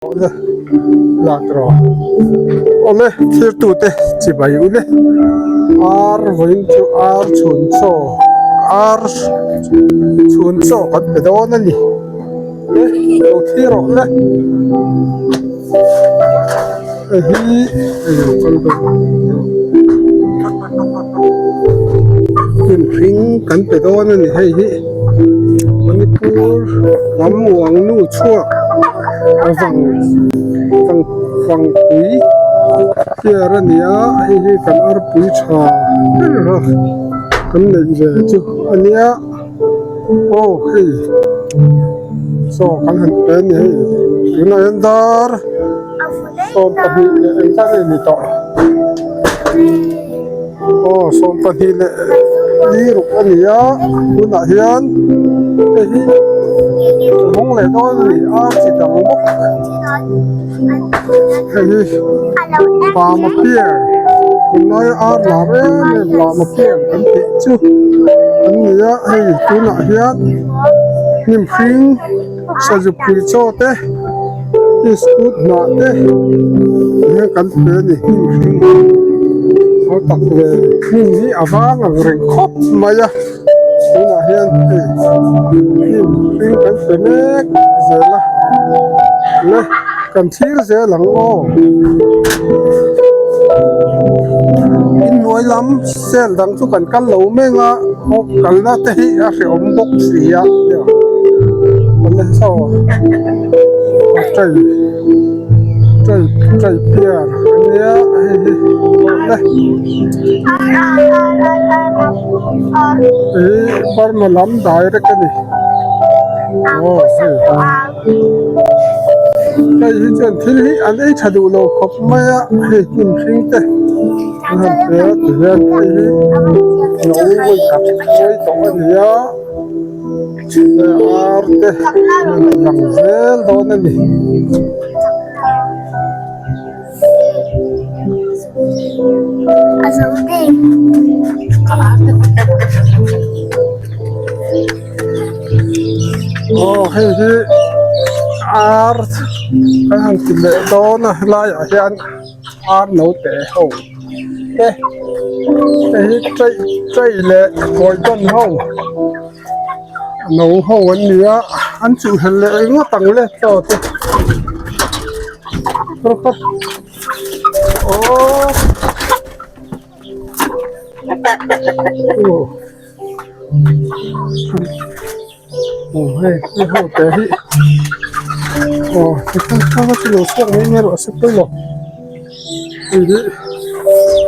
Awle lak rawh awle thirtute chibai ule ar vawiin chu ar chhun chaw ar chhun chaw kan pe dawn a ni le lo thlir rawh le hei hi hei lo kal dawn hnim hring kan pe dawn a ni hei hi Manipur ram uang nu chhuak a vang vang vangpui piar a ni a hei hi kan arpui tha ber a kan neih ve chu a nia aw hei chaw kan han pe a ni hei tunah hian dar. 12 leh engzat nge ni tawh aw 12 leh li ruk a ni a tunah hian hei hi hawng leh dawn a ni a chi dang bawk hei hi pama pier tunlai ar lar em em lama pier kan tih chu an ni a hei tunah hian hnim hring sazupui chaw te. Iskut hnah te hian kan pe a ni hnim hring haw tak ve hnim hi a vang ang reng khawp mai a tunah hian hei hnim hring kan pe mek zel a le kan thlir zel ang aw inhnuai lam cell dang chu kan kal lo meng a aw kalna te hi a hrehawm bawk si a. Chaw tray tray tray piar a nia hei hi awle ih Burma lam direct a ni aw hei hei hi chuan thil hi an ei tha duh lo khawp mai a hei hnim hring te an han pe a ti hian hei hi no vawi khat sawi tawh a ni a. Ar te lang zel dawn a ni. Aw hei hi ar kan han ti leh dawn a helaiah hian ar naute ho te hei hi chaih chaih leh kawi tawn ho. No ho an ni a an chuh hel leh ringawt ang le chaw te aww aw hei hei ho te hi aw tikhan kha chu lo chhuak mai mai rawh se pawimawh hei hi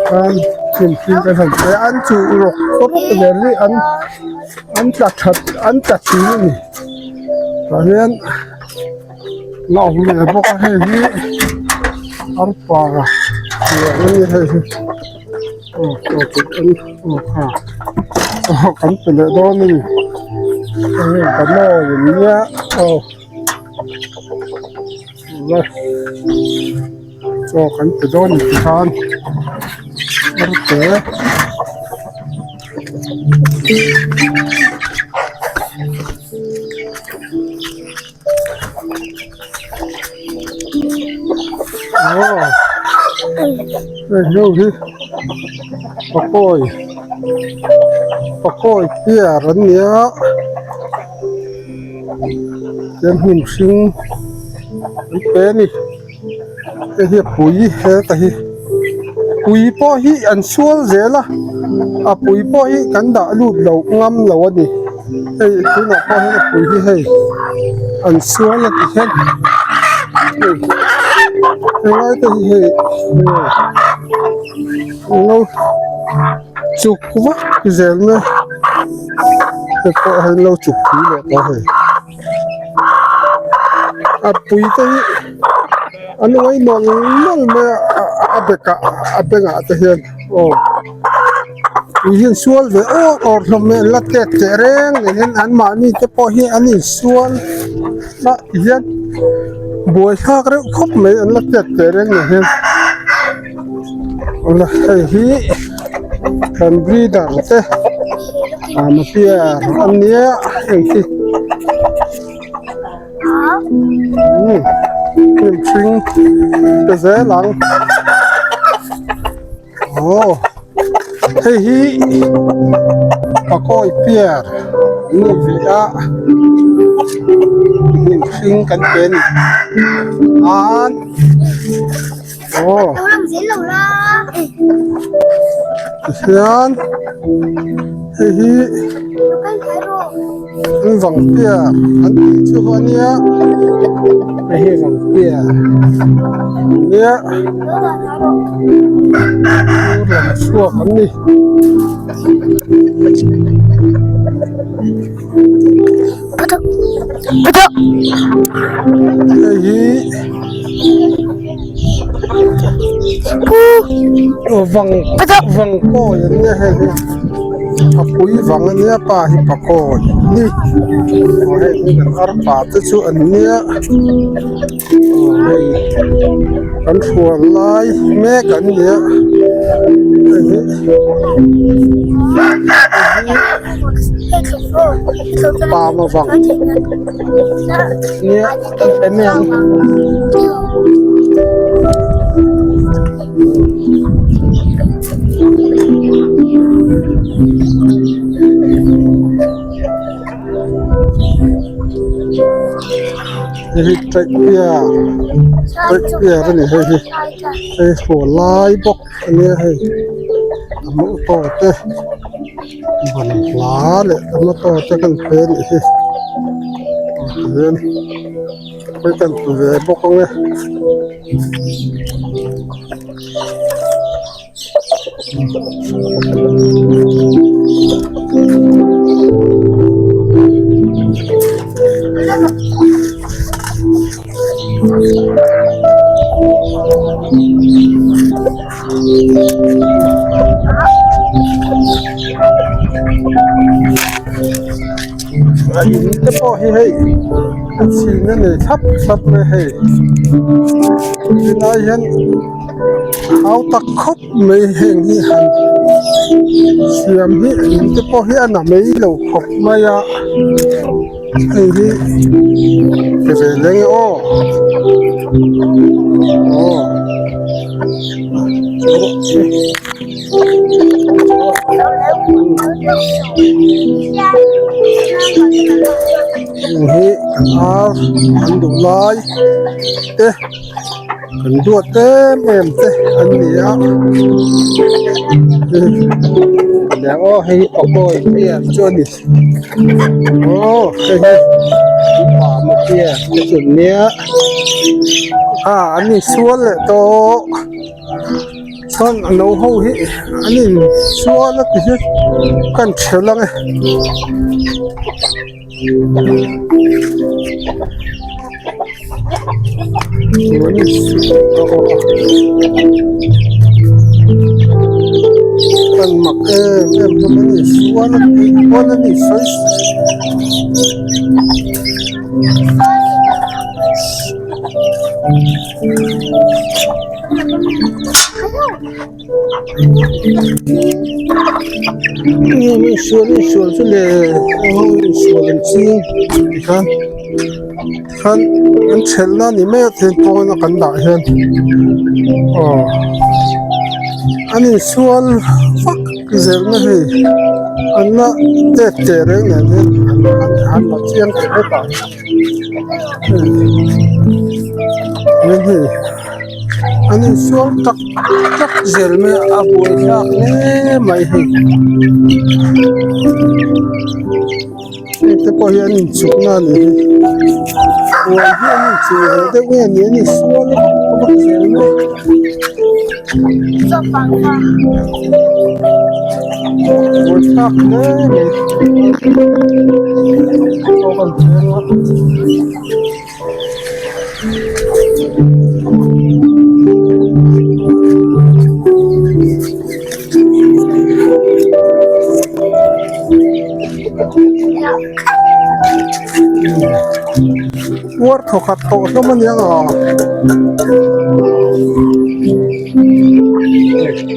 khan hnim hring kan han pe a an chuh rawk rawk zel hi an an tla that an tla thin a ni tah hian la awm ve bawk a hei hi arpa lian a ni hei hi aw aw aw kha aw kan pe leh dawn a ni hei ka mawi nia aw chaw kan pe dawn ni ti khan arte aw hei ho hi pakawi pakawi piar an nia. Chuan hnim hring an pe a ni hei hi a pui heta hi pui pawh hi an sual zel a a pui pawh hi kan dah lut lo ngam lo a ni hei tunah pawh hian a pui hi hei an sual a ti hian hei helai te hi hei an lo chuk vak zel mai. Hei pawh hei lo chuk pui leh tawh hei a pui te hi an uai nawlh nawlh mai a a bekah a bengah te hian aw pui hi an sual ve awr awr hlawm mai an la tet teh reng nen hian an mahni te pawh hi an insual a ti hian buai thlak reuh khawp mai an la tet teh reng nen hian awle hei hi kan breeder te ama piar a nia heng hi umm. Hnim hring pe zel ang aw hei hi pakawi piar an ni ve a hnim hring kan pe a ni an aw tihian hei hi. An vang piar an tih chu a nia hei hi vang piar nia thur lam chhuak an ni. Hei hi vang vang kawi an nia hei hi a pui vang a nia pa hi pa kawi ni aw hei hi kan arpa te chu an nia aw hei kan hrual lai mek an nia hei hi. Pama vang nia kan pe mai ang. Hei hi track piar track piar a ni hei hi hei hrual lai bawk a nia hei a motor te. Ban hla leh tomato te kan pe a nih hi tihian khawi kan ti ve bawk ang e. A in te pawh hi hei a chhin a nei thlap thlap mai hei tunah hian hau tak khawp mai heng hi han siam hi in te pawh hi a na mai lo khawp mai a hei hi ti ve leng e aw aw. Heng hi kan ar an duh lai te kan duat em em te an ni a niang aw hei hi pakawi piar chu a ni aw hei hi pama piar te chu an nia a an insual leh tawh. Chuan a no ho hi an in sual a ti hi kan ṭhelh ang e. Kan mak em em hlawm a ni sual a ti pawn a ni sawi. Insual insual chu le insual an ching tikhan tikhan an chhelh na ni mai a then pawn a kan dah hian aw an insual vak zel na hei an la tet teh reng nen hian an la chiang teh vek a. Hei an insual tak tak zel mai a a buaithlak hle mai hei hei te pawh hi an inchuk na a ni hi huan hi an inchuk ve deuh nge ni an insual vak zel mai. Buaithlak hle mai. Pawh kan cheng a. Uar thawkhat tawh hlawm a nia ang.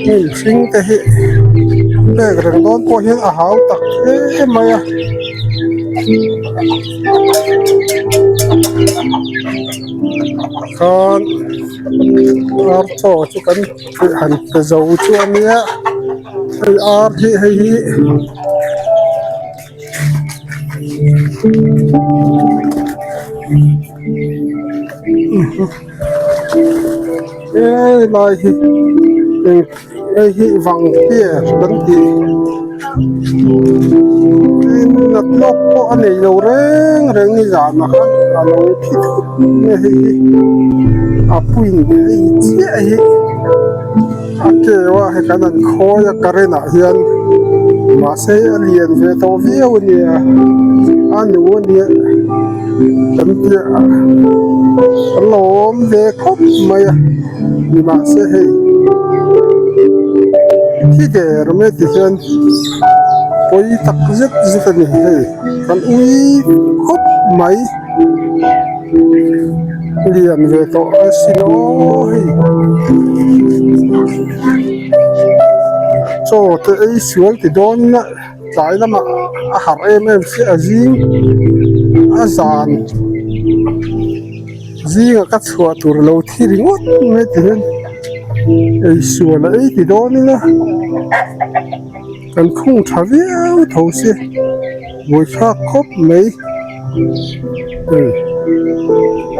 Hei hring te hi pek reng dawn pawh hian a hau tak hle mai a. Khan ar chaw chu kan han pe zo chu a nia hei ar hi hei hi. He lai hi eng hei hi vang pier kan tih tin nat lawk pawh a nei lo reng reng ni zanah khan a lo thi thut mai a hei hi a puin hei chiah hi a keu a hei kan han khawi a current ah hian mahse a lian ve tawh viau a nia a nu a nia kan piah a lo awm ve khawp mai a nimahse hei thi der mai ti hian pawi tak zet zet a ni hei kan ui khawp mai. Lian ve tawh a sin aw hei chaw te ei sual ti dawn ila tlai lamah a harh em em chiah a zing a zan zingah ka chhuah tur lo thi ringawt mai ti hian ei sual a ei ti dawn ila kan khung tha viau tho si buaithlak khawp mai.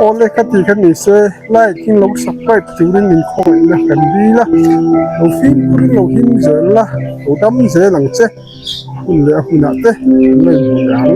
Awle ka tih kha ni se like in lo subscribe turin min khawngaih na kan dil a lo fimkhur in lo him zel la lo dam zel ang che hun leh a hunah te kan la inhmu leh ang.